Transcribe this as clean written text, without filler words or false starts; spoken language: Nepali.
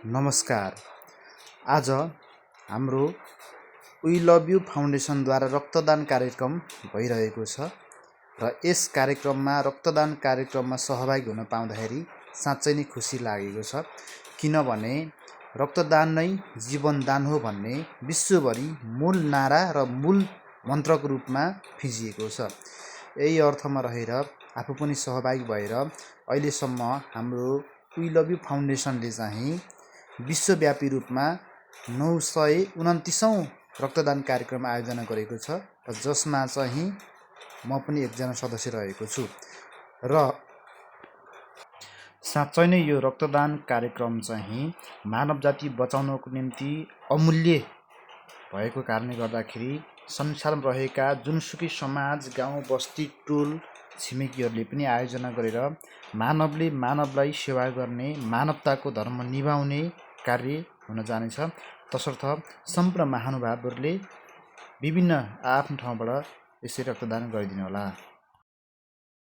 नमस्कार। आज हाम्रो वी लभ यु फाउन्डेसनद्वारा रक्तदान कार्यक्रम भइरहेको छ र यस कार्यक्रममा रक्तदान कार्यक्रममा सहभागी हुन पाउँदाखेरि साँच्चै नै खुसी लागेको छ। किनभने रक्तदान नै जीवनदान हो भन्ने विश्वभरि मूल नारा र मूल मन्त्रको रूपमा फिँजिएको छ। यही अर्थमा रहेर आफू पनि सहभागी भएर अहिलेसम्म हाम्रो वी लभ यु फाउन्डेसनले चाहिँ विश्वव्यापी रूपमा 929औं रक्तदान कार्यक्रम आयोजना गरेको छ र जसमा चाहिँ म पनि एकजना सदस्य रहेको छु र साँच्चै नै यो रक्तदान कार्यक्रम चाहिँ मानव जाति बचाउनको निम्ति अमूल्य भएको कारणले गर्दाखेरि संसारमा रहेका जुनसुकै समाज, गाउँ, बस्ती, टोल छिमेकीहरूले पनि आयोजना गरेर मानवले मानवलाई सेवा गर्ने, मानवताको धर्म निभाउने कार्य हुन जानेछ। तसर्थ सम्पूर्ण महानुभावहरूले विभिन्न आफ्नो ठाउँबाट यसरी रक्तदान गरिदिनु होला।